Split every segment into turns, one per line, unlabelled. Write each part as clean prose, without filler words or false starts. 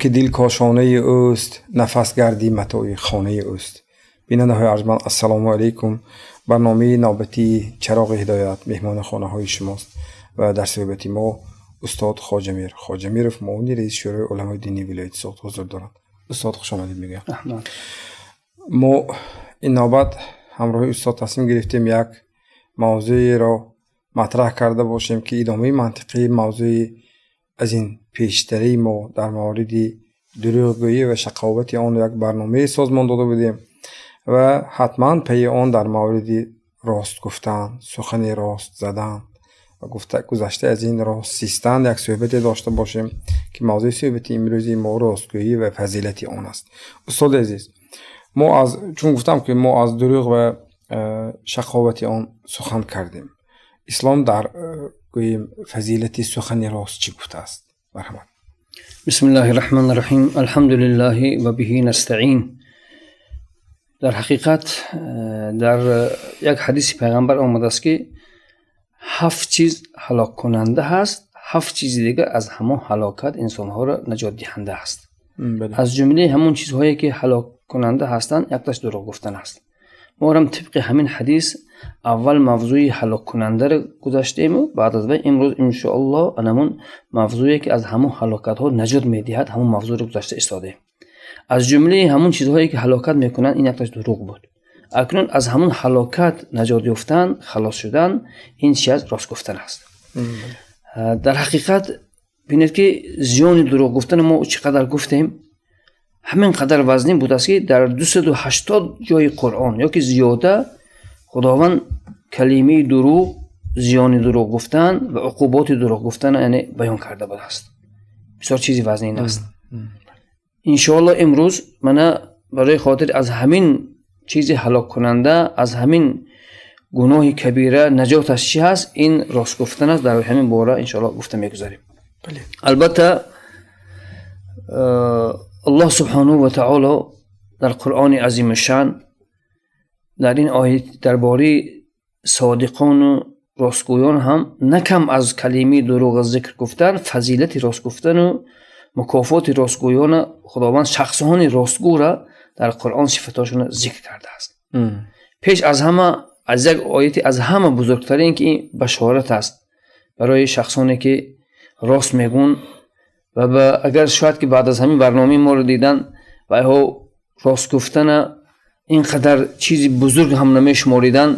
Ки дил кошонаи ӯст, нафас гардӣ матои хонаи ӯст. Бинандаҳои арҷманд, ассалому алайкум. Барномаи навбатии Чароғи ҳидоят меҳмони хонаҳои шумост ва дар суҳбати мо устод Хоҷамир Хоҷамиров, муовини раиси Шӯрои уламои динии вилояти Суғд ҳузур доранд. Устод, хуш омадед мегӯям.
Раҳмат.
Мо ин навбат ҳамроҳи устод тасмим гирифтем, як мавзӯеро матраҳ карда бошем, ки идомаи мантиқии мавзӯи аз ин пештараи мо дар мавриди дурӯғгӯӣ ва шақовати он як барномае созмон дода будем ва ҳатман пайи он дар мавриди рост гуфтан, сухани рост задан ва гузашта аз ин рост зистан як суҳбате дошта бошем, ки мавзӯи суҳбати имрӯзи мо ростгӯӣ ва фазилати он аст. Устоди азиз, мо аз чун гуфтам, ки мо аз дурӯғ ва шақовати он сухан кардем, ислом дар гӯем фазилати сухани рост чӣ гуфтааст? Марҳамат.
Бисмиллаҳи раҳмони раҳим, алҳамду лиллаҳи ва биҳи настаин. Дар ҳақиқат дар як ҳадиси пайғамбар омадааст, ки ҳафт чиз ҳалоккунанда ҳаст, ҳафт чизи дигар аз ҳамон ҳалокат инсонҳоро наҷотдиҳанда аст. Аз ҷумлаи ҳамон чизҳое, ки ҳалоккунанда ҳастанд, якташ дурӯғ гуфтан аст. Мо ҳам тибқи ҳамин ҳадис аввал мавзӯи ҳалоккунандаро гузаштему баъд аз вай имрӯз, иншоаллоҳ, анамун мавзӯе, ки аз ҳамон ҳалокатҳо наҷот медиҳад, ҳамон мавзӯъро гузашта истодаем. Аз ҷумлаи ҳамон чизҳое, ки ҳалокат мекунанд, ин якташ дурӯғ буд. Акнун аз ҳамон ҳалокат наҷот ёфтан, халос шудан, ин чи аст? Рост гуфтан аст. Дар ҳақиқат бинед, ки зиёни дурӯғ гуфтани мо чӣ қадар гуфтем, ҳамин қадар вазнин будааст, ки дар 280 ҷои Қуръон ё ки зиёда Худованд калимаи дурӯғ, зиёни дурӯғ гуфтан ва уқуботи дурӯғ гуфтан, яъне баён карда будааст. Бисёр чизи вазнин аст. Иншоаллоҳ, имрӯз мана барои хотир аз ҳамин чизи ҳалоккунанда, аз ҳамин гуноҳи кабира наҷоташ чӣ ҳаст, ин рост гуфтан аст. Дар ҳамин бора, иншоаллоҳ, гуфта мегузарем. Албатта, Аллоҳ субҳонаҳу ва таоло дар Қуръони азимушшаън дар ин оят дар бораи содиқону ростгӯён ҳам на кам аз калимаи дурӯғ зикр гуфтан, фазилати рост гуфтану мукофоти ростгӯёна Худованд шахсони ростгӯра дар Қуръон сифатҳошонро зикр кардааст. Пеш аз ҳама аз як ояти аз ҳама бузургтарин, ки ин башорат аст барои шахсоне, ки рост мегӯн ва агар шояд ки баъд аз ҳамин барномаи моро дидан вайҳо рост гуфтана ин қадар чизи бузург ҳам намешуморидан,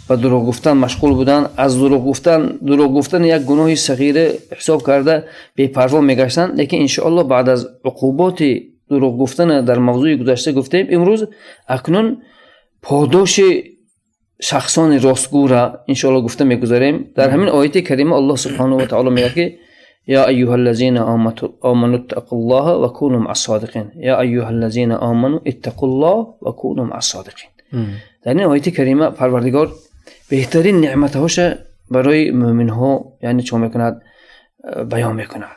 ба дурӯғ гуфтан машғул будан, аз дурӯғ гуфтан, дурӯғ гуфтан як гуноҳи сағира ҳисоб карда, бепарво мегаштанд. Лекин, иншоаллоҳ, баъд аз уқуботи дурӯғ гуфтана дар мавзӯи гузашта гуфтем, имрӯз акнун подоши шахсони ростгӯра, иншоаллоҳ, гуфта мегузарем. Дар ҳамин ояти карима Аллоҳ субҳонаҳу ва таоло мегӯяд, ки يا أيها الذين آمنوا اتقوا الله وكونوا مع الصادقين، يا أيها الذين آمنوا اتقوا الله وكونوا مع الصادقين. Дар ин ояти карима Парвардигор беҳтарин неъматҳоша барои мӯъминҳо, яъне, чӣ мекунад? Баён мекунад.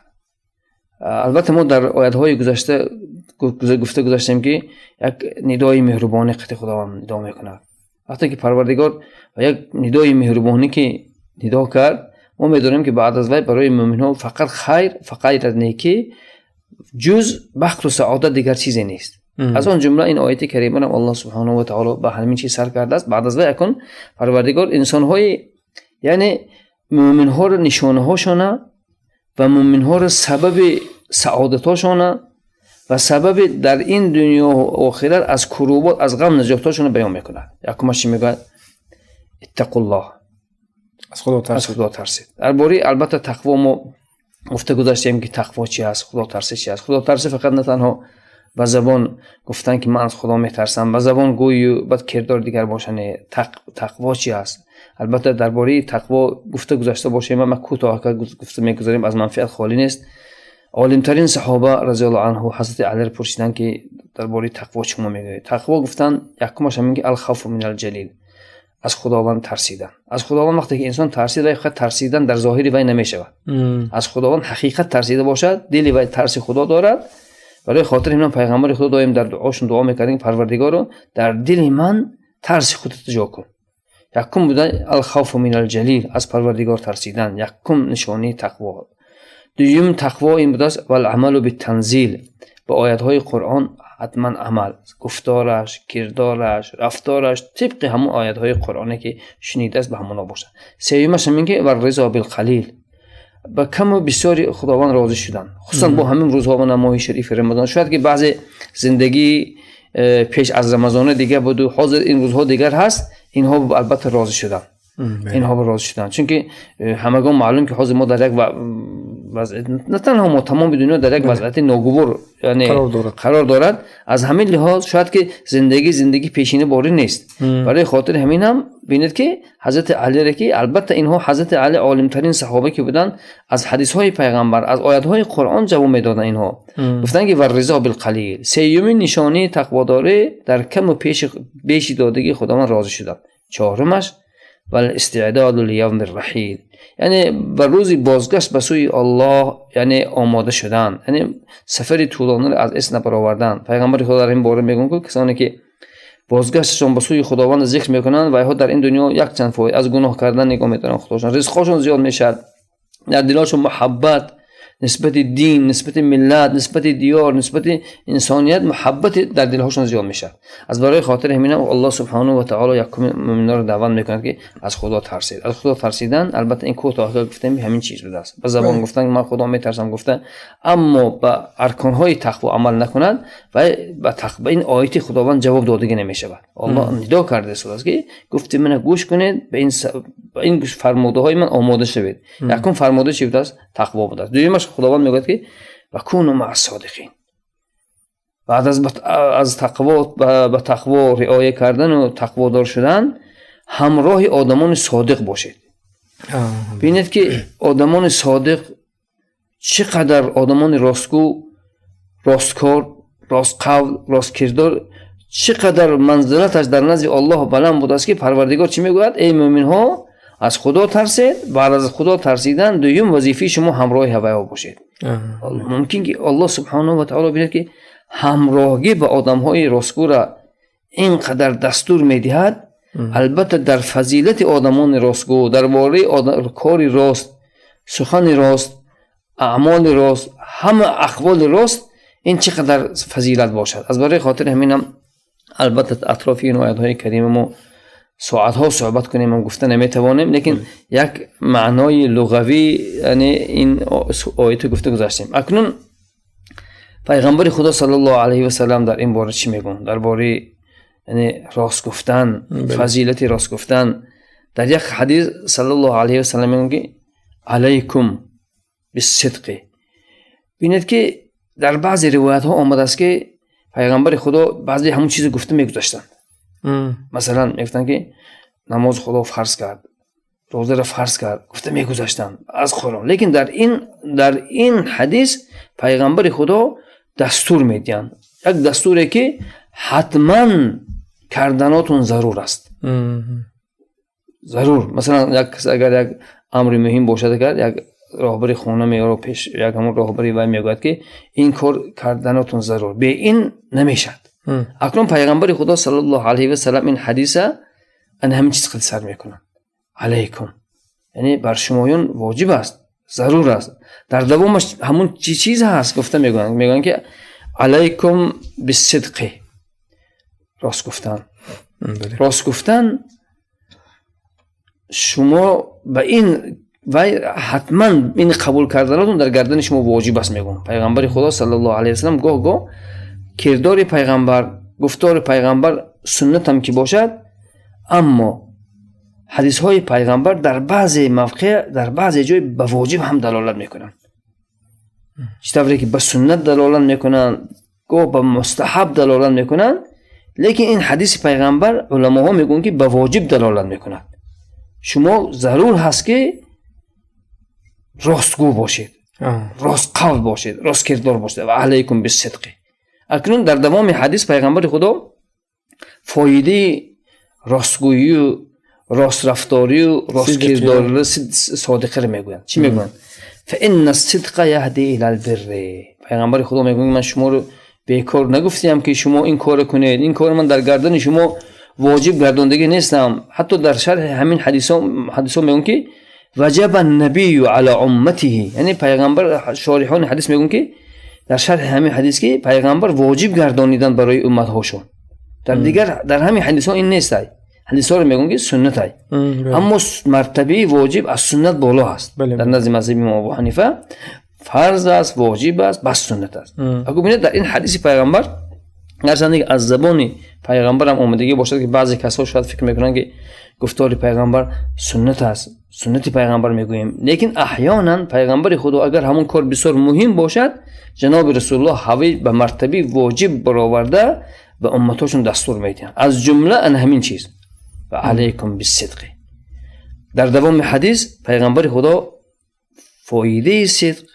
Албатта, мо дар оятҳои гузашта гуфта гузаштем, ки як нидои меҳрубонӣ қати Худованд нидо мекунад. Вақте ки Парвардигор як нидои меҳрубонӣ ки нидо кард, мо медонем, ки баъд аз вай барои мӯъминҳо фақат хайр, фақат некӣ, ҷуз бахту саодат дигар чизе нест. Аз он ҷумла ин ояти каримарам Аллоҳ субҳонаҳу ва таоло ба ҳамин чиз сар кардааст. Баъд аз вай акун Парвардигор инсонҳои, яъне мӯъминҳоро нишонаҳошона ва мӯъминҳоро сабаби саодатҳошона ва сабаби дар ин дунё охират аз курубот, аз ғам наҷотҳошона баён мекунад. Якумаш чӣ мегӯяд? Иттақуллоҳ.
Аз Худо
аз
тарсед.
Худо тарсед. Дар бораи, албатта, тақво мо гуфта гузаштем, ки тақво чи аст, худотарсӣ чи аст. Худотарсӣ фақат на танҳо ба забон гуфтан, ки ман аз Худо метарсам, ба забон гӯю баъд кирдор дигар боша, не. Тақво чи аст? Албатта, дар бораи тақво гуфта гузашта бошем, ма кӯтоҳ гуфта мегузарем, аз манфиат холӣ нест. Олимтарин саҳоба, разиаллоҳу анҳу, ҳазрати Алиро пурсиданд, ки дар бораи тақво чӣ мегӯед? Тақво гуфтан якумаш ҳамин ки алхавфу минал ҷалил, аз Худованд тарсидан. Аз Худованд вақте ки инсон тарсид, вай фақат тарсидан дар зоҳири вай намешавад. Аз Худованд ҳақиқат тарсида бошад, дили вай тарси Худо дорад. Барои хотири ҳамин пайғамбари Худо доим дар дуошон дуо мекарданд, Парвардигоро, дар дили ман тарси худато ҷо кун. Якум буда алхавфу минал ҷалил, аз Парвардигор тарсидан якум нишонаи тақво. Дуюм тақво ин будааст вал амалу биттанзил. Ба оятҳои Қуръон ҳатман амал, гуфтораш, кирдораш, рафтораш тибқи ҳамон оятҳои Қуръоне ки шунидааст, ба ҳамоно бошад. Сеюмаш ҳамин ки варризо билқалил, ба каму бисёри Худованд розӣ шудан, хусусан бо ҳамин рӯзҳо ва моҳи шарифи Рамазон. Шояд ки баъзе зиндагӣ пеш аз Рамазона дигар буду ҳозир ин рӯзҳо дигар ҳаст, инҳо албатта розӣ шуданд, инҳо розӣ шуданд, чунки ҳамагон маълум ки ҳозир мо дар як вазъият, на танҳо мо, тамоми дунё дар як вазъияти ногувор, яъне қарор дорад. Аз ҳамин лиҳоз шояд ки зиндагӣ пешина борӣ нест. Барои хотири ҳамин ҳам бинед ки Ҳазрати Алире ки албатта инҳо Ҳазрати Али олимтарин саҳоба ки буданд, аз ҳадисҳои пайғамбар, аз оятҳои Қуръон ҷавоб медоданд. Инҳо гуфтанд ки варризо билқалил, сеюмин нишонаи тақводорӣ дар каму беши додагии Худованд розӣ шудан. Чорумаш вал-истеъдоду лиявми рраҳил, яъне ба рӯзи бозгашт ба сӯи Аллоҳ, яъне омода шудан, яъне сафари тӯлониро аз эс набаровардан. Пайғамбари Худо дар ин бора мегӯяд ки касоне ки бозгашташон ба сӯи Худованд зикр мекунанд, ва инҳо дар ин дунё якчанд фоида аз гуноҳ кардан нигоҳ медоранд худошон, ризқҳошон зиёд мешавад, дар дилҳошон муҳаббат нисбати дин, нисбати миллат, нисбати диёр, нисбати инсоният муҳаббати дар дилҳошон зиёд мешавад. Аз барои хотири ҳамин ҳам Аллоҳ субҳонаҳу ва таъоло якуми мӯъминонро даъват мекунад ки аз Худо тарсед. Аз Худо тарсидан албатта ин кӯтоҳ гуфтем ҳамин чиз будааст. Ба забон гуфтан ман Худо метарсам гуфта, аммо ба арконҳои тақво амал накунад ва ба ин ояти Худованд ҷавоб додагӣ намешавад. Аллоҳ нидо кардааст ки гуфти мана гӯш кунед, ба ин фармудаҳои ман омода шавед. Якум фармуда чӣ будааст? Тақво будааст. Дуюмаш Худованд мегӯяд ки ва куну маъас содиқин. Баъд аз тақво, ба тақво риоя кардану тақводор шудан ҳамроҳи одамони содиқ бошед. Бинед ки одамони содиқ чӣ қадар одамони ростгӯ, росткор, ростқавл, росткирдор чӣ қадар манзилаташ дар назди Аллоҳ баланд будааст ки Парвардигор чӣ мегӯяд? Эй мӯъминҳо, аз Худо тарсед, баъд аз Худо тарсидан дуюм вазифаи шумо ҳамроҳи ҳавайҳо бошед. Мумкин ки Аллоҳ субҳонаҳу ва таъоло бинад ки ҳамроҳӣ ба одамҳои ростгӯра ин қадар дастур медиҳад, албатта дар фазилати одамони ростгӯ, дар бораи кори рост, сухани рост, аъмоли рост, ҳама аҳволи рост ин чӣ қадар фазилат бошад. Аз барои хотири ҳамин ҳам албатта атрофи ин оятҳои карима мо соатҳо суҳбат кунем ҳам гуфта наметавонем, лекин як маънои луғавӣ, яъне ин оятро гуфта гузаштем. Акнун пайғамбари Худо саллаллоҳу алайҳи васаллам дар ин бора чӣ мегӯянд? Дар бораи яъне рост гуфтан, фазилати рост гуфтан дар як ҳадис саллаллоҳу алайҳи васаллам мегӯянд ки алайкум биссидқи. Бинед ки дар баъзе ривоятҳо омадааст ки пайғамбари Худо баъзе ҳамон чизе гуфта мегузаштанд. Масалан мегуфтанд ки намоз Худо фарз кард, рӯзаро фарз кард, гуфта мегузаштанд аз Қуръон. Лекин дар ин ҳадис пайғамбари Худо дастур медиҳанд, як дастуре ки ҳатман карданотон зарур аст. Зарур. Масалан як кас агар як амри муҳим бошад, агар як роҳбари хона меёро пеш, як ҳамон роҳбари вай мегӯяд ки ин кор карданотон зарур, бе ин намешавад. Акнун пайғамбари Худо саллаллоҳу алайҳи васаллам ин ҳадиса ана ҳамин чиз қад сар мекунанд. Алайкум, яъне бар шумоён воҷиб аст, зарур аст. Дар давомаш ҳамон чӣ чиз ҳаст гуфта мегӯянд, мегӯянд ки алайкум биссидқи, рост гуфтан. Рост гуфтан шумо ба ин вай ҳатман ин қабул карданатон дар гардани шумо воҷиб аст, мегӯянд пайғамбари Худо саллаллоҳу алайҳи васаллам. Гоҳ гоҳ кирдори пайғамбар, гуфтори пайғамбар суннатам ки бошад, аммо ҳадисҳои пайғамбар дар баъзе мавқеъ, дар баъзе ҷой ба воҷиб ҳам далолат мекунанд. Чӣ тавре ки ба суннат далолат мекунанд, гоҳ ба мустаҳаб далолат мекунанд, лекин ин ҳадиси пайғамбар уламоҳо мегӯянд ки ба воҷиб далолат мекунад. Шумо зарур ҳаст ки ростгӯ бошед, ростқавл бошед, росткирдор бошед. Ва алайкум биссидқи. Акнун дар давоми ҳадис пайғамбари Худо фоидаи ростгӯию рострафторию росткирдорӣ содиқаро мегӯянд. Чӣ мегӯянд? Фаинна сидқа яҳди илал бирри. Пайғамбари Худо мегӯяд ман шуморо бекор нагуфтиям ки шумо ин корро кунед, ин кор ман дар гардани шумо воҷиб гардондагӣ нестам. Ҳатто дар шарҳи ҳамин ҳадисо мегӯянд ки ваҷаба набию ала умматиҳи, яъне пайғамбар, шориҳони ҳадис мегӯянд ки Дар шарҳи ҳамин ҳадис ки пайғамбар воҷиб гардонидан барои умматҳошон. Дар дигар дар ҳамин ҳадисҳо ин нестай. Ҳадисҳоро мегӯям ки суннатай. Аммо мартабаи воҷиб аз суннат боло ҳаст. Дар назди мазҳаби имом Абу Ҳанифа фарз аст, воҷиб аст, бас суннат аст. Агар бинед дар ин ҳадиси пайғамбар гарчанде ки аз забони пайғамбарам омадагӣ бошад ки баъзе касҳо шояд фикр мекунанд ки гуфтори пайғамбар суннат аст, суннати пайғамбар мегӯем, лекин аҳёнан пайғамбари худо агар ҳамон кор бисёр муҳим бошад, ҷаноби расулуллоҳ ҳавӣ ба мартабаи воҷиб бароварда ба умматҳошон дастур медиҳанд. Аз ҷумла ана ҳамин чиз ва алайкум биссидқи. Дар давоми ҳадис пайғамбари худо фоидаи сидқ,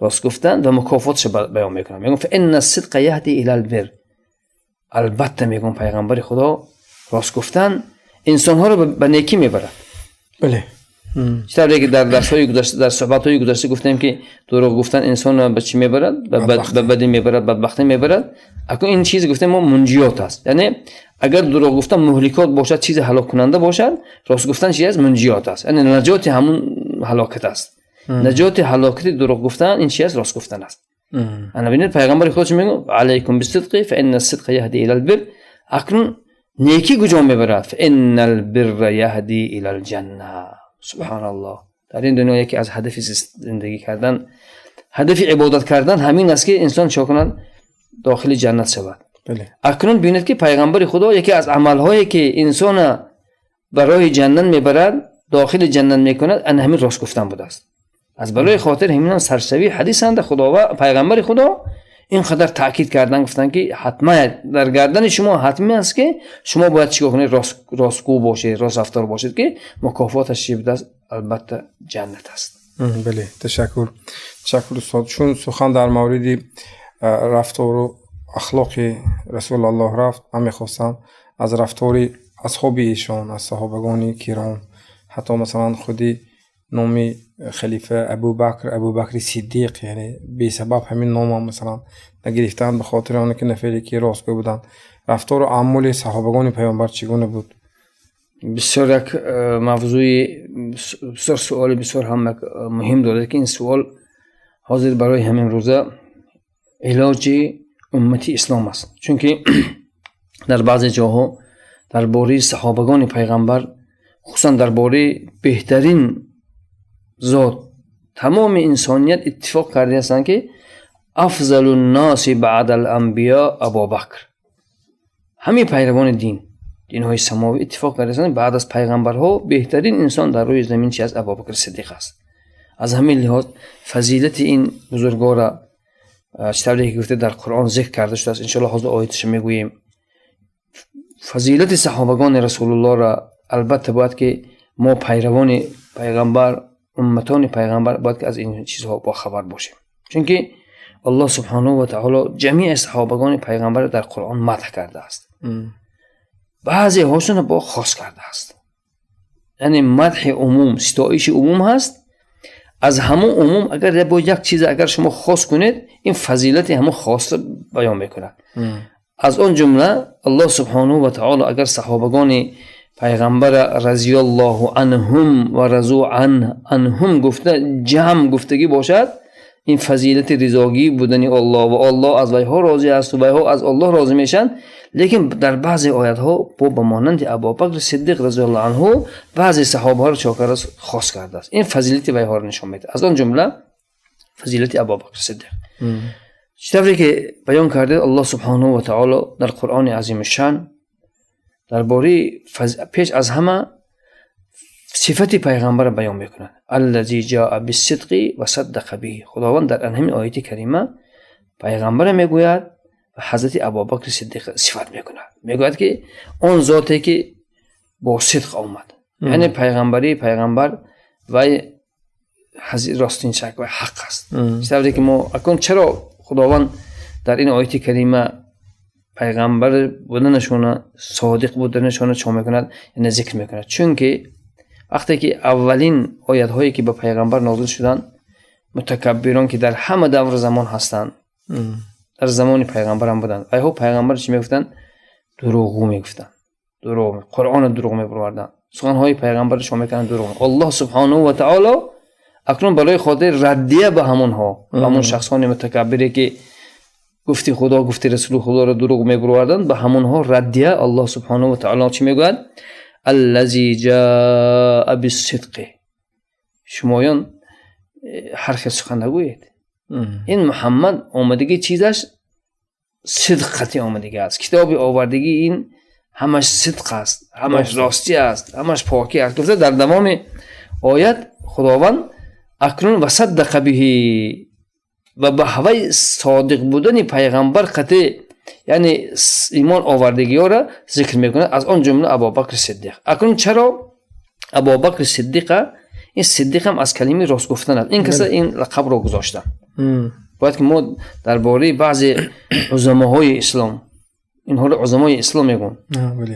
рост гуфтан ва мукофоташро баён мекунад. Мегӯяд фаинна сидқа яҳди илал бир. Албатта мегӯям пайғамбари худо рост гуфтан инсонҳоро ба некӣ мебарад.
Бале.
Чӣ тавре ки дар дарсҳои гузашта, дар суҳбатҳои гузашта гуфтем ки дурӯғ гуфтан инсонро ба чӣ мебарад? Ба бадӣ мебарад, бадбахтӣ мебарад. Акнун ин чиз гуфтем мо мунҷиёт аст. Яъне агар дурӯғ гуфтан муҳликот бошад, чизи ҳалоккунанда бошад, рост гуфтан чи аст? Мунҷиёт аст. Яъне наҷоти ҳамун ҳалокат аст. Наҷоти ҳалокати дурӯғ гуфтан ин чи аст? Рост гуфтан аст. Ана бинед пайғамбари худо чӣ мегӯяд? Алайкум биссидқи фаинна сидқа яҳди илал бир. Акнун некӣ куҷо мебарад? Фаиннал бирра яҳди илал ҷанна. Субҳаналлоҳ. Дар ин дунё яке аз ҳадафи зиндагӣ кардан, ҳадафи ибодат кардан ҳамин аст ки инсон чӣ кунад? Дохили ҷаннат шавад. Акнун бинед ки пайғамбари худо яке аз амалҳое ки инсона ба роҳи ҷаннат мебарад, дохили ҷаннат мекунад, ана ҳамин рост гуфтан будааст. Аз барои хотир ҳаминам саршавии ҳадисанда Худова пайғамбари худо ин қадар таъкид кардан, гуфтанд ки ҳатман дар гардани шумо ҳатмӣ аст ки шумо бояд чикор кунед? Ростгӯ бошед, рострафтор бошед ки мукофоташ чӣ будааст? Албатта ҷаннат аст.
Бале, ташаккур. Ташаккур устод. Чун сухан дар мавриди рафтору ахлоқи расулаллоҳ рафт, ман мехостам аз рафтори асҳоби эшон, аз саҳобагони киром, ҳатто масалан худи номи халифа Абубакр, Абубакри Сиддиқ, яъне бесабаб ҳамин номам масалан нагирифтаанд ба хотири оне ки нафаре ки ростгӯ буданд. Рафтору аъмоли саҳобагони паёмбар чӣ гуна буд?
Бисёр як мавзӯи бисёр суоли бисёр ҳам як муҳим дорад ки ин суол ҳозир барои ҳамин рӯза илоҷи уммати ислом аст. Чунки дар баъзе ҷоҳо дар бораи саҳобагони пайғамбар, хусусан дар бораи беҳтарин зот тамоми инсоният иттифоқ кардаастанд ки афзалу нноси баъда ал-анбиё Абубакр. Ҳамин пайравони дин, динҳои самовӣ иттифоқ кардаастанд баъд аз пайғамбарҳо беҳтарин инсон дар рӯи замин чи аст? Абубакр Сиддиқ аст. Аз ҳамин лиҳоз фазилати ин бузургора чӣ тавре ки гуфта дар Қуръон зикр карда шудааст, иншоаллоҳ ҳозир ояташо мегӯем. Фазилати саҳобагони расулуллоҳро албатта бояд ки мо пайравони пайғамбар, умматони пайғамбар бояд ки аз ин чизҳо бохабар бошем. Чунки Аллоҳ субҳонаҳу ва таоло ҷамеи саҳобагони пайғамбарро дар Қуръон мадҳ кардааст. Баъзеҳошонро бо хос кардааст. Яъне мадҳи умум, ситоиши умум ҳаст. Аз ҳамон умум агар бо як чиз агар шумо хос кунед, ин фазилати ҳамон хосро баён мекунад. Аз он ҷумла Аллоҳ субҳонаҳу ва таоло агар саҳобагони пайғамбар разияллоҳу анҳум ва разу анҳум гуфта ҷамъ гуфтагӣ бошад, ин фазилати ризогӣ будани Аллоҳ ва Аллоҳ аз вайҳо розӣ аст ва вайҳо аз Аллоҳ розӣ мешаванд. Лекин дар баъзе оятҳо бо ба монанди Абубакр Сиддиқ разияллоҳу анҳу баъзе саҳобаҳоро чӣ кардааст? Хос кардааст. Ин фазилати вайҳоро нишон медиҳад. Аз он ҷумла фазилати Абубакр Сиддиқ. Чӣ тавре ки баён кардед, Аллоҳ субҳонаҳу ва таоло дар Қуръони азимушшаън дар бораи пеш аз ҳама сифати пайғамбарро баён мекунад. Аллази ҷаа биссидқи ва саддақа биҳи. Худованд дар ҳамин ояти карима пайғамбарро мегӯяд ва ҳазрати Абубакри Сиддиқ сифат мекунад. Мегӯяд ки он зоте ки бо сидқ омад, яъне пайғамбарии пайғамбар вай ростин шак ва ҳақ аст. Чӣ тавре ки мо акнун чаро Худованд дар ин ояти карима пайғамбар буданашона, содиқ буданашона чӣ мекунад? Яъне зикр мекунад. Чунки вақте ки аввалин оятҳое ки ба пайғамбар нозил шуданд, мутакаббирон ки дар ҳама давру замон ҳастанд, дар замони пайғамбарам буданд, вайҳо пайғамбар чӣ мегуфтанд? Дурӯғгӯ мегуфтанд. Дурӯғ, Қуръонро дурӯғ мебароварданд. Суханҳои пайғамбарро чӣ мекарданд? Дурӯғ. Аллоҳ субҳонаҳу ва таоло Акнун барои хотири раддия ба ҳамонҳо, ба ҳамон шахсони мутакаббире ки гуфти Худо, гуфти Расули Худоро дурӯғ мебуроварданд, ба ҳамонҳо раддия Аллоҳ субҳонаҳу ва таъоло чӣ мегӯяд? Аллази ҷаа биссидқи. Шумоён ҳар хел сухан нагӯед. Ин Муҳаммад омадагӣ чизаш сидқ қатъи омадагӣ аст. Китоби овардагӣ ин ҳамаш сидқ аст, ҳамаш ростӣ аст, ҳамаш покӣ аст. Гуфта дар давоми оят Худованд акнун ва саддақа биҳи ва ба ҳаваи содиқ будани пайғамбар қатъи, яъне имон овардагиёро зикр мекунад, аз он ҷумла Абубакри Сиддиқ. Акнун чаро Абубакри Сиддиқа? Ин Сиддиқ ҳам аз калимаи рост гуфтан аст. Ин каса ин лақабро гузоштанд. Бояд ки мо дар бораи баъзе узамоҳои ислом, инҳоро узамои ислом мегӯянд,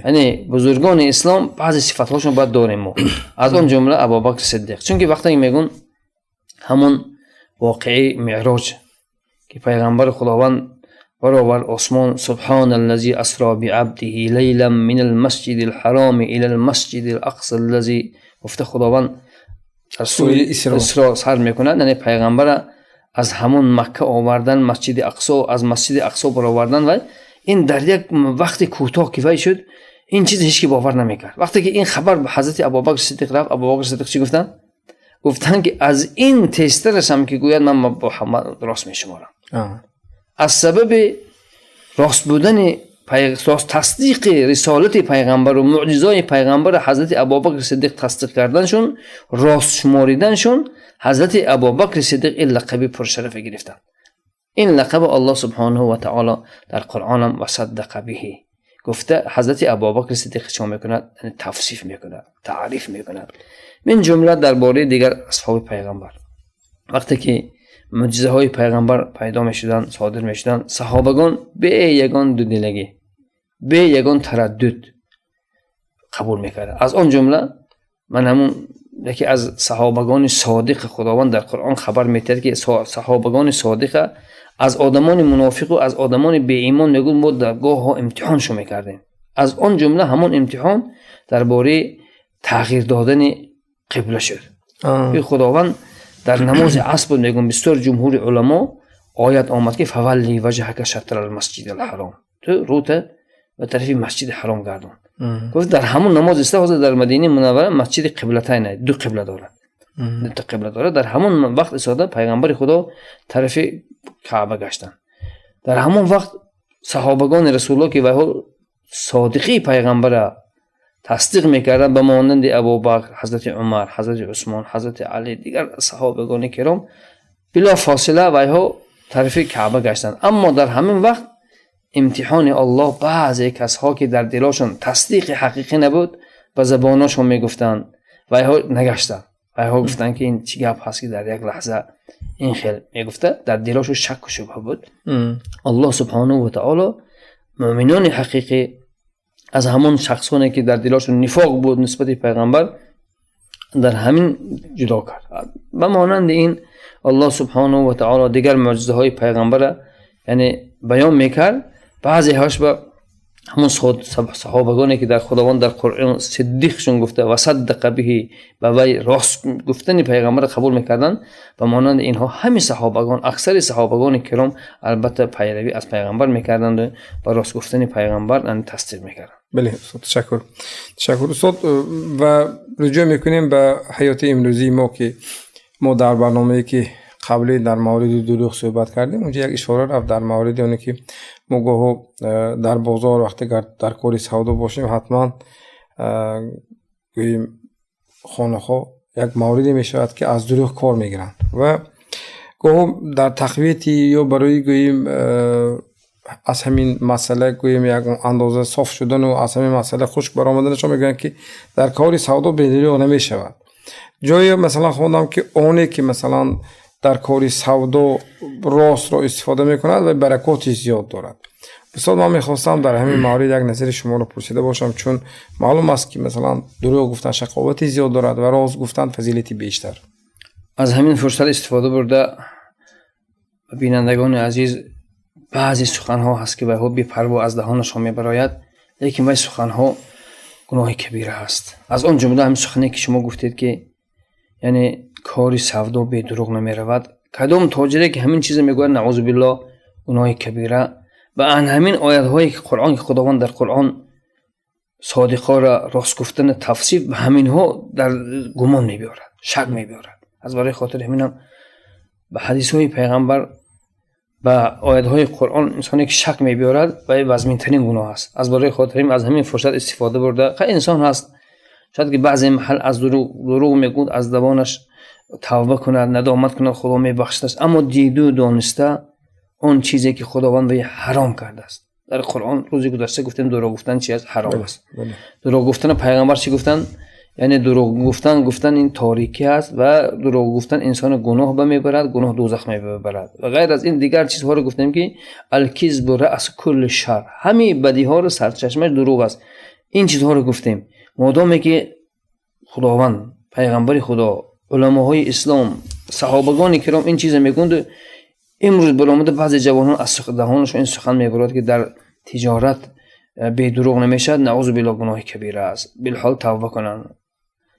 яъне бузургони ислом, баъзе сифатҳошон бояд дорем мо, аз он ҷумла Абубакри Сиддиқ. Чунки вақте ки мегӯн ҳамон воқеаи Меъроҷ ки пайғамбари Худованд баровард осмон, субҳаналлази асро биабдиҳи лайлан минал масҷидил ҳароми илал масҷидил ақсаллази, гуфта Худованд дар сураи Исро сар мекунад, яъне пайғамбара аз ҳамон Макка овардан Масҷиди Ақсо, аз Масҷиди Ақсо баровардан, ва ин дар як вақти кӯтоҳ кифоя шуд. Ин чиз ҳеҷ ки бовар намекард. Вақте ки ин хабар ба ҳазрати Абубакр Сиддиқ рафт, Абубакр Сиддиқ чӣ гуфтанд? Гуфтанд ки аз ин тезтарашам ки гӯяд ман бо ҳама рост мешуморам. Аз сабаби рост будани тасдиқи рисолати пайғамбару муъҷизои пайғамбар ҳазрати Абубакр Сиддиқ тасдиқ карданшон, рост шумориданшон, ҳазрати Абубакр Сиддиқ ин лақаби пуршарафе гирифтанд. Ин лақаби Аллоҳ субҳонаҳу ва таъоло дар Қуръонам ва саддақа биҳи гуфта ҳазрати Абубакр Сиддиқ чӣ мекунад? Яъне тавсиф мекунад, таъриф мекунад. Мин ҷумла дар бораи дигар асҳоби пайғамбар вақте ки муъҷизаҳои пайғамбар пайдо мешуданд, содир мешуданд, саҳобагон бе ягон дудилагӣ, бе ягон тараддуд қабул мекарданд. Аз он ҷумла ман ҳамун яке аз саҳобагони содиқи Худованд дар Қуръон хабар медиҳад ки саҳобагони содиқа аз одамони мунофиқу аз одамони беимон мегӯяд мо дар гоҳҳо имтиҳоншо мекардем. Аз он ҷумла ҳамон имтиҳон дар бораи тағйир додани қибла шуд. Ки Худованд дар намози аср буд, мегӯям бисёр ҷумҳури уламо оят омад ки фавалли ваҷҳака шатрал масҷидил ҳаром, ту рӯта ба тарафи масҷиди ҳаром гардон. Гуфт дар ҳамон намоз иста ҳозир дар Мадинаи Мунаввара масҷиди қиблатайн ду қибла дорад, ду қибла дорад. Дар ҳамон вақт истода пайғамбари Худо тарафи Каъба гаштанд. Дар ҳамон вақт саҳобагони Расулуллоҳ ки вайҳо содиқии пайғамбара тасдиқ мекарданд, ба монанди Абубакр, ҳазрати Умар, ҳазрати Усмон, ҳазрати Али, дигар саҳобагони киром билофосила вайҳо тарафи Каъба гаштанд. Аммо дар ҳамин вақт имтиҳони Аллоҳ баъзе касҳо ки дар дилошон тасдиқи ҳақиқӣ набуд, ба забоношон мегуфтанд, вайҳо нагаштанд. Вайҳо гуфтанд ки ин чӣ гап ҳаст ки дар як лаҳза ин хел мегуфта, дар дилошон шакку шубҳа буд. Аллоҳ субҳонаҳу ва таъоло муъминони ҳақиқӣ аз ҳамон шахсоне ки дар дилошон нифоқ буд нисбати пайғамбар дар ҳамин ҷудо кард. Ба монанди ин Аллоҳ субҳонаҳу ва таъоло дигар муъҷизаҳои пайғамбара яъне баён мекард. Баъзеҳош ба ҳамон саҳобагоне ки дар Худованд дар Қуръон сиддиқшон гуфта ва саддақа биҳи, ба вай рост гуфтани пайғамбарро қабул мекарданд, ба монанди инҳо ҳамин саҳобагон, аксари саҳобагони киром албатта пайравӣ аз пайғамбар мекарданд ва рост гуфтани пайғамбар тасдиқ мекарданд.
Бале устод, ташаккур. Ташаккур устод. Ва рӯҷӯъ мекунем ба ҳаёти имрӯзии мо ки мо дар барномае ки қаблӣ дар мавриди дурӯғ суҳбат кардем, унҷо як ишора рафт дар мавриди оне ки мо гоҳо дар бозор вақте дар кори савдо бошем, ҳатман гӯем хонаҳо як мавриде мешавад ки аз дурӯғ кор мегиранд ва гоҳо дар тақвияти ё барои гӯем аз ҳамин масъала гӯем як андоза соф шудану аз ҳамин масъала хушк баромаданашон мегӯянд ки дар кори савдо бедурӯғ намешавад. Ҷое масалан хондам ки оне ки масалан дар кори савдо ростро истифода мекунад ва баракоти зиёд дорад. Устод, ман мехостам дар ҳамин маврид як назари шуморо пурсида бошам, чун маълум аст ки масалан дурӯғ гуфтан шақовати зиёд дорад ва рост гуфтан фазилати бештар.
Аз ҳамин фурсат истифода бурда бинандагони азиз, баъзе суханҳо ҳаст ки вайҳо бепарво аз даҳонашон мебарояд, лекин вай суханҳо гуноҳи кабира ҳаст. Аз он ҷумла ҳамин сухане ки шумо гуфтед ки Яъне кори савдо бе дурӯғ намеравад. Кадом тоҷире ки ҳамин чизро мегӯяд, наъузу биллоҳ, гуноҳи кабира. Ва ан ҳамин оятҳое ки Қуръон, ки Худованд дар Қуръон содиқоро рост гуфтана тавсиф, ба ҳаминҳо дар гумон мебиёрад, шак мебиёрад. Аз барои хотири ҳаминам ба ҳадисҳои пайғамбар, ба оятҳои Қуръон инсоне ки шак мебиёрад, вай вазминтарин гуноҳ аст. Аз барои хотири ҳамин аз ҳамин фурсат истифода бурда, хай инсон ҳаст, шояд ки баъзе маҳал аз дурӯғ мегӯяд, аз забонаш тавба кунад, надомат кунад, Худо мебахшадаш. Аммо диду дониста он чизе ки Худованд вай ҳаром кардааст. Дар Қуръон рӯзи гузашта гуфтем, дурӯғ гуфтан чи аст? Ҳаром аст. Дурӯғ гуфтана пайғамбар чӣ гуфтанд? Яъне дурӯғ гуфтан ин торикӣ аст ва дурӯғ гуфтан инсоно гуноҳ ба мебарад, гуноҳ дӯзах мебарад. Ва ғайр аз ин дигар чизҳоро гуфтем ки алкизбу раъсу кулли шар, ҳамаи бадиҳоро сарчашмааш дурӯғ аст. Ин чизҳоро гуфтем. Модоме ки Худованд, пайғамбари Худо, уламоҳои ислом, саҳобагони киром ин чизро мегӯянд, имрӯз баромада баъзе ҷавонон аз даҳонашон ин сухан мебарад ки дар тиҷорат бе дурӯғ намешавад, наъузу биллоҳ, гуноҳи кабира аст. Билҳол тавба кунанд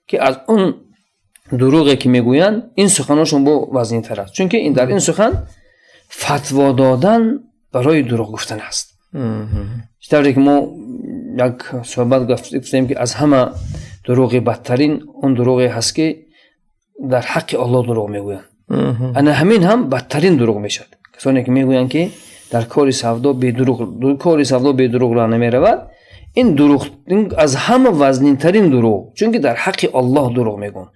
ки аз он дурӯғе ки мегӯянд ин суханошон бо вазнинтар аст. Чунки дар ин сухан фатво додан барои дурӯғ гуфтан аст. Чӣ тавре ки мо як суҳбат гуфтем ки аз ҳама дурӯғи бадтарин он дурӯғе ҳаст ки дар ҳаққи Аллоҳ дурӯғ мегӯянд. Ана ҳамин ҳам бадтарин дурӯғ мешавад. Касоне ки мегӯянд ки дар кори савдо бе дурӯғ, кори савдо бе дурӯғ роҳ намеравад, ин дурӯғ ин аз ҳама вазнинтарин дурӯғ, чунки дар ҳаққи Аллоҳ дурӯғ мегӯянд.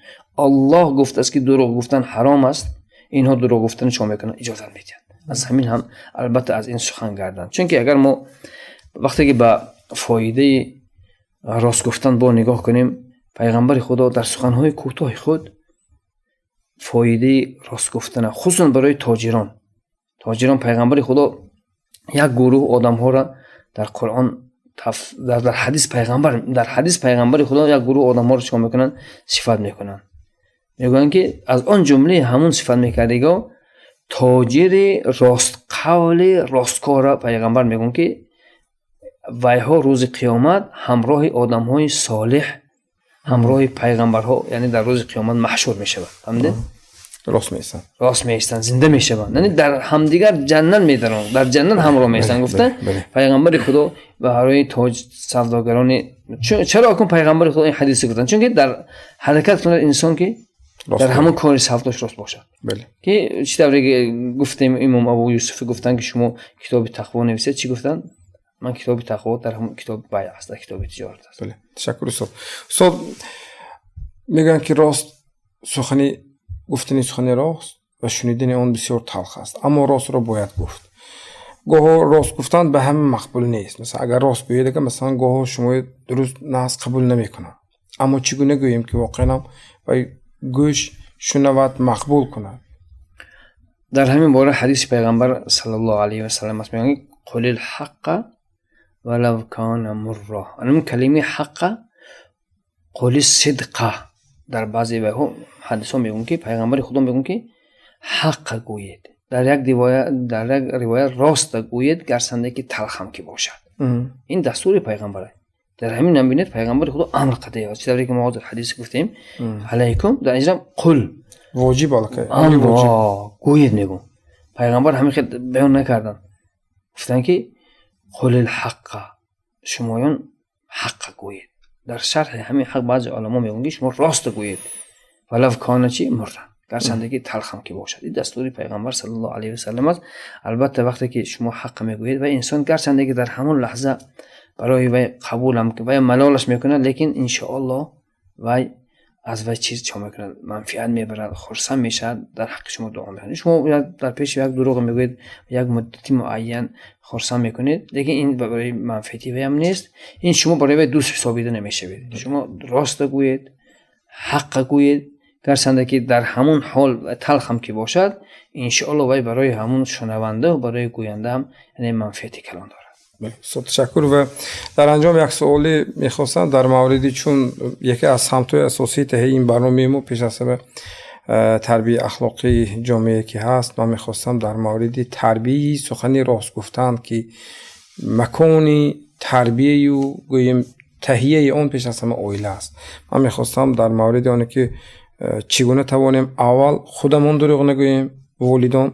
Аллоҳ гуфтааст ки дурӯғ гуфтан ҳаром аст, инҳо дурӯғ гуфтани чӣ мекунанд? Иҷозат медиҳанд. Аз ҳамин ҳам албатта аз ин сухан гарданд. Чунки агар мо вақте ки ба фоидаи рост гуфтан бо нигоҳ кунем, пайғамбари Худо дар суханҳои кӯтоҳи худ фоидаи рост гуфтана, хусусан барои тоҷирон. Тоҷирон пайғамбари Худо як гурӯҳ одамҳоро дар Қуръон дар ҳадис пайғамбар, дар ҳадис пайғамбари Худо як гурӯҳ одамҳоро чикор мекунанд? Сифат мекунанд. Мегӯянд ки аз он ҷумлаи ҳамун сифат мекардиго тоҷири ростқавли росткора пайғамбар мегӯянд ки вайҳо рӯзи қиёмат ҳамроҳи одамҳои солиҳ, ҳамроҳи пайғамбарҳо, яъне дар рӯзи қиёмат маҳшур мешаванд. Фаҳмидед?
Рост меистанд.
Рост меистанд, зинда мешаванд. Яъне дар ҳамдигар ҷаннат медаронд, дар ҷаннат ҳамроҳ меистанд гуфта пайғамбари Худо барои тоҷ савдогарони. Чаро акун пайғамбари Худо ин ҳадисе гуфтанд? Чунки дар ҳаракат кунад инсон ки дар ҳамон кори савдош рост бошад. Ки чӣ тавре гуфтем, имом Абу Юсуф гуфтанд ки шумо китоби тақво нависед, чӣ гуфтанд? Ман китоби тақво дар ҳамон китоби бай аст, дар китоби тиҷорат аст.
Ташаккур устод. Устод мегӯянд ки рост сухани гуфтани сухани рост ва шунидани он бисёр талх аст, аммо ростро бояд гуфт. Гоҳо рост гуфтан ба ҳама мақбул нест. Масалан, агар рост гӯед, агар масалан гоҳо шумо дуруст нағз қабул намекунанд. Аммо чӣ гуна гӯем ки воқеан ҳам вай гӯш шунавад, мақбул кунад?
Дар ҳамин бора ҳадиси пайғамбар саллаллоҳу алайҳи васаллам аст, мегӯянд қулил ҳаққа валав кана мурра. Ҳамин калимаи ҳаққа, қули сидқа, дар баъзе вайҳо ҳадисҳо мегӯянд ки пайғамбари Худо мегӯянд ки ҳаққа гӯед. Дар як ривоят, дар як ривоят роста гӯед, гарчанде ки талхам ки бошад. Ин дастури пайғамбар аст. Дар ҳамин ҳам бинед, пайғамбари Худо амр қадая. Чӣ тавре ки мо ҳозир ҳадис гуфтем, алайкум, дар инҷа қул
воҷиб аллакай.
Амр гӯед мегӯям. Пайғамбар ҳамин хел баён накарданд. Гуфтанд ки қулил ҳаққа, шумоён ҳаққа гӯед. Дар шарҳи ҳамин ҳақ баъзе уламо мегӯянд ки шумо рост гӯед. Валав кана чӣ мурра, гарчанде ки талхам ки бошад. Ин дастури пайғамбар саллаллоҳу алайҳи васаллам аст. Албатта вақте ки шумо ҳаққа мегӯед ва инсон гарчанде ки дар ҳамон лаҳза барои вай қабулам вай малолаш мекунад, лекин иншоаллоҳ вай аз вай чиз чо мекунад, манфиат мебарад, хурсанд мешавад, дар ҳаққи шумо дуо мекунад. Шумо дар пеши як дурӯғ мегӯед, як муддати муайян хурсанд мекунед, лекин ин барои манфиати вайам нест. Ин шумо барои вай дӯст ҳисобида намешавед. Шумо роста гӯед, ҳаққа гӯед, гарчанде ки дар ҳамон ҳол талхам ки бошад, иншоаллоҳ вай барои ҳамон шунаванда ва барои гӯянда ҳам яъне манфиати калон дорад.
Устод, ташаккур. Ва дар анҷом як суоле мехостам дар мавриди, чун яке аз самтҳои асосии таҳияи ин барномаи мо пеш аз ҳама тарбияи ахлоқии ҷомеа ки ҳаст, ман мехостам дар мавриди тарбияи сухани рост гуфтан, ки макони тарбияю гӯем таҳияи он пеш аз ҳама оила аст. Ман мехостам дар мавриди оне ки Чӣ гуна тавонем аввал худамон дурӯғ нагӯем, волидон,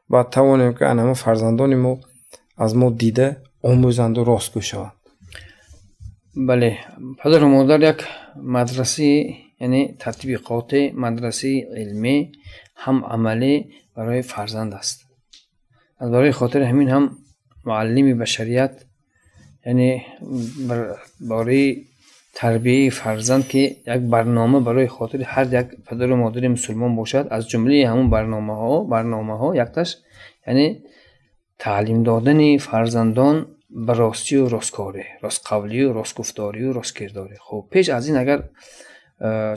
баъд тавонем, ки ана фарзандони мо аз мо дида омӯзанду ростгӯ шаванд?
Бале, падару модар як мадрасаи, яъне татбиқоти мадрасаи илмӣ ҳам амалӣ барои фарзанд аст. Аз барои хотири ҳамин ҳам муаллими башарият, яъне барои тарбияи фарзанд, ки як барнома барои хотири ҳар як падару модари мусулмон бошад, аз ҷумлаи ҳамон барномаҳо якташ, яъне таълим додани фарзандон ба ростию росткорӣ, ростқавлию ростгуфторию росткирдорӣ. Хуб, пеш аз ин агар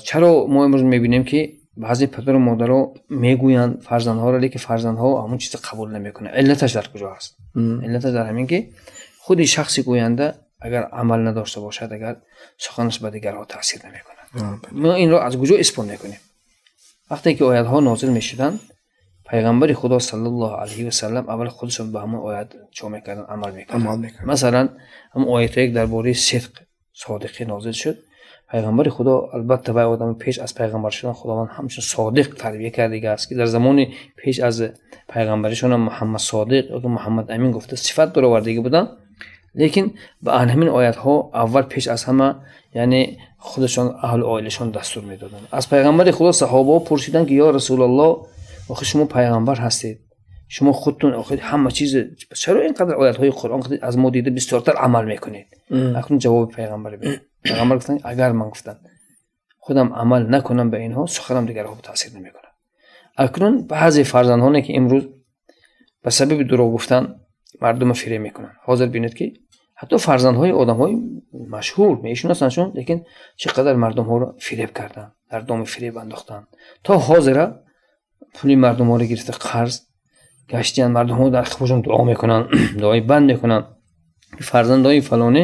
чаро мо имрӯз мебинем, ки баъзе падару модаро мегӯянд фарзандҳоро, лекин фарзандҳо ҳамон чизро қабул намекунанд? Иллаташ дар куҷо аст? Иллаташ дар ҳамин, ки худи шахси гӯянда агар амал надошта бошад, агар суханаш ба дигарҳо таъсир намекунад. Мо инро аз куҷо исбот мекунем? Вақте ки оятҳо нозил мешуданд, пайғамбари Худо саллаллоҳу алайҳи васаллам аввал худашон ба ҳамон оят чо мекарданд? Амал мекарданд. Масалан, ҳамон оятҳое, ки дар бораи сидқ, содиқӣ нозил шуд, пайғамбари Худо, албатта, вай одами пеш аз пайғамбар шудан Худованд ҳамчун содиқ тарбия кардига аст, ки дар замони пеш аз пайғамбаришонам Муҳаммад Содиқ ё Муҳаммад Амин гуфта сифат баровардагӣ буданд. Лекин ба ҳамин оятҳо аввал пеш аз ҳама, яъне худашон, аҳлу оилашон дастур медоданд. Аз пайғамбари Худо саҳобаҳо пурсиданд, ки: «Ё Расулаллоҳ, охир шумо пайғамбар ҳастед, шумо худтон охир ҳама чиз, чаро ин қадар оятҳои Қуръон аз мо дида бисёртар амал мекунед?» Акнун ҷавоби пайғамбар. Пайғамбар гуфтанд: «Агар ман, гуфтанд, худам амал накунам ба инҳо, суханам дигарҳо таъсир намекунад». Акнун баъзе фарзандҳоне, ки имрӯз ба сабаби дурӯғ гуфтан мардумро фиреб мекунанд, ҳозир бинед, ки ҳатто фарзандҳои одамҳои машҳур мешиносандшон, лекин чӣ қадар мардумҳоро фиреб карданд, дар доми фиреб андохтанд, то ҳозира пули мардумҳоро гирифта қарз гаштиянд. Мардумҳо дар худшон дуо мекунанд, дуои банд мекунанд, фарзандҳои фалонӣ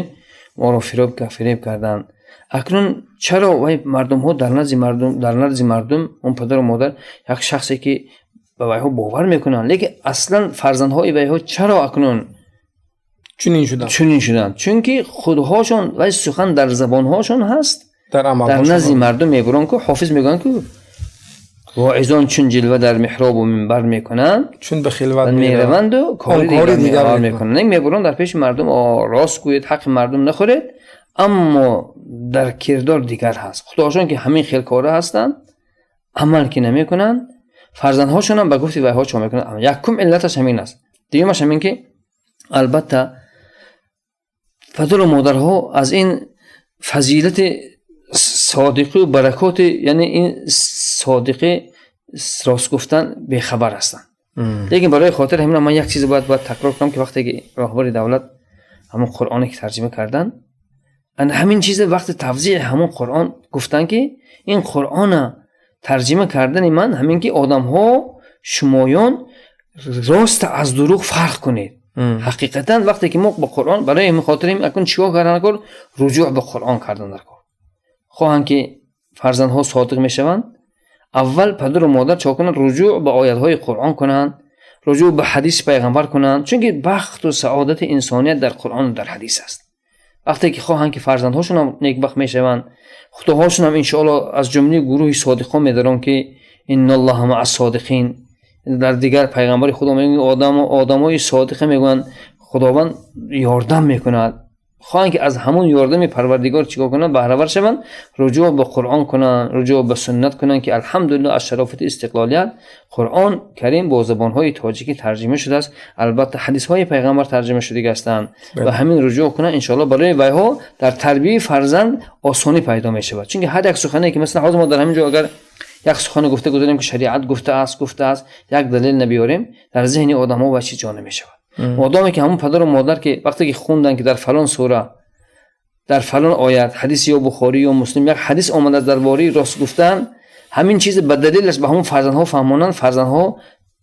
моро фиреб карданд. Акнун чаро вай мардумҳо дар назди мардум он падару модар як шахсе, ки ба вайҳо бовар мекунанд, лекин аслан фарзандҳои вайҳо чаро акнун
чунин шуданд?
Чунин шуданд, чунки худҳошон вай сухан дар забонҳошон ҳаст, дар назди мардум мебуранд ку. Ҳофиз мегӯянд ку: «Воизон чун ҷилва дар меҳробу минбар мекунанд,
чун ба хилват
мераванду кори дигар мекунанд». Мебуранд дар пеши мардум: «Рост гӯед, ҳаққи мардум нахӯред», аммо дар кирдор дигар ҳаст. Худошон ки ҳамин хел кора ҳастанд, амал ки намекунанд, фарзандҳошонам ба гуфти вайҳо чо мекунанд. Якум иллаташ ҳамин аст. Дуюмаш ҳамин, ки албатта падару модарҳо аз ин фазилати содиқию баракоти, яъне ин содиқӣ, рост гуфтан бехабар ҳастанд. Лекин барои хотири ҳамин ман як чизе бояд такрор кунам, ки вақте ки роҳбари давлат ҳамон Қуръоне ки тарҷима карданд, ана ҳамин чизе вақти тавзеҳи ҳамон Қуръон гуфтанд, ки ин Қуръона тарҷима кардани ман ҳамин, ки одамҳо, шумоён роста аз дурӯғ фарқ кунед. Ҳақиқатан вақте ки мо ба Қуръон, барои ҳамин хотир акун чикор кардан кор? Руҷӯъ ба Қуръон кардан дар кор. Хоҳанд ки фарзандҳо содиқ мешаванд, аввал падару модар чо кунанд? Руҷӯъ ба оятҳои Қуръон кунанд, руҷӯъ ба ҳадиси пайғамбар кунанд, чунки бахту саодати инсоният дар Қуръону дар ҳадис аст. Вақте ки хоҳанд ки фарзандҳошонам некбахт мешаванд, худоҳошонам иншоалло аз ҷумлаи гурӯҳи содиқон медарон, ки инналлоҳа маа содиқин. Дар дигар пайғамбари Худо мегӯяд: одамои содиқа, мегӯянд, Худованд ёрдам мекунад. Хоҳанд ки аз ҳамон ёрдами Парвардигор чикор кунанд? Баҳравар шаванд, руҷӯъ ба Қуръон кунанд, руҷӯъ ба суннат кунанд, ки алҳамдулилло аз шарофати истиқлолият Қуръон Карим бо забонҳои тоҷикӣ тарҷима шудааст, албатта ҳадисҳои пайғамбар тарҷима шудагӣ ҳастанд. Ба ҳамин руҷӯъ кунанд, иншоалло барои вайҳо дар тарбияи фарзанд осонӣ пайдо мешавад. Чунки ҳар як сухане ки, масалан, ҳозир мо дар ҳамин ҷо агар як сухане гуфта гузорем, ки шариат гуфтааст, як далел набиёрем, дар зеҳни одамҳо вай чиз ҷо намешавад. Модоме ки ҳамон падару модар ки вақте ки хунданд, ки дар фалон сура, дар фалон оят, ҳадис ё Бухорӣ ё Муслим як ҳадис омадааст дар бораи рост гуфтан, ҳамин чиз ба далелаш ба ҳамон фарзандҳо фаҳмонанд, фарзандҳо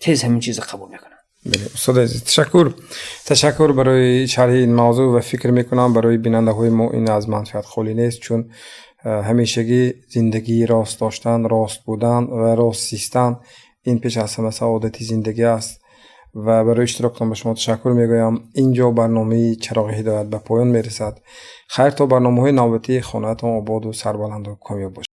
тез ҳамин чизро қабул мекунанд.
Устоди азиз, ташаккур, ташаккур барои шарҳи ин мавзӯъ ва фикр мекунам, барои бинандаҳои мо ин аз манфиат холӣ нест, чун ҳамешагӣ зиндагии рост доштан, рост будан ва рост зистан ин пеш аз ҳама саодати зиндагӣ аст. Ва барои иштироктон ба шумо ташаккур мегӯям. Ин ҷо барномаи Чароғи ҳидоят ба поён мерасад. Хайр, то барномаҳои навбатӣ, хонаатон ободу сарбаланду комёб бошад.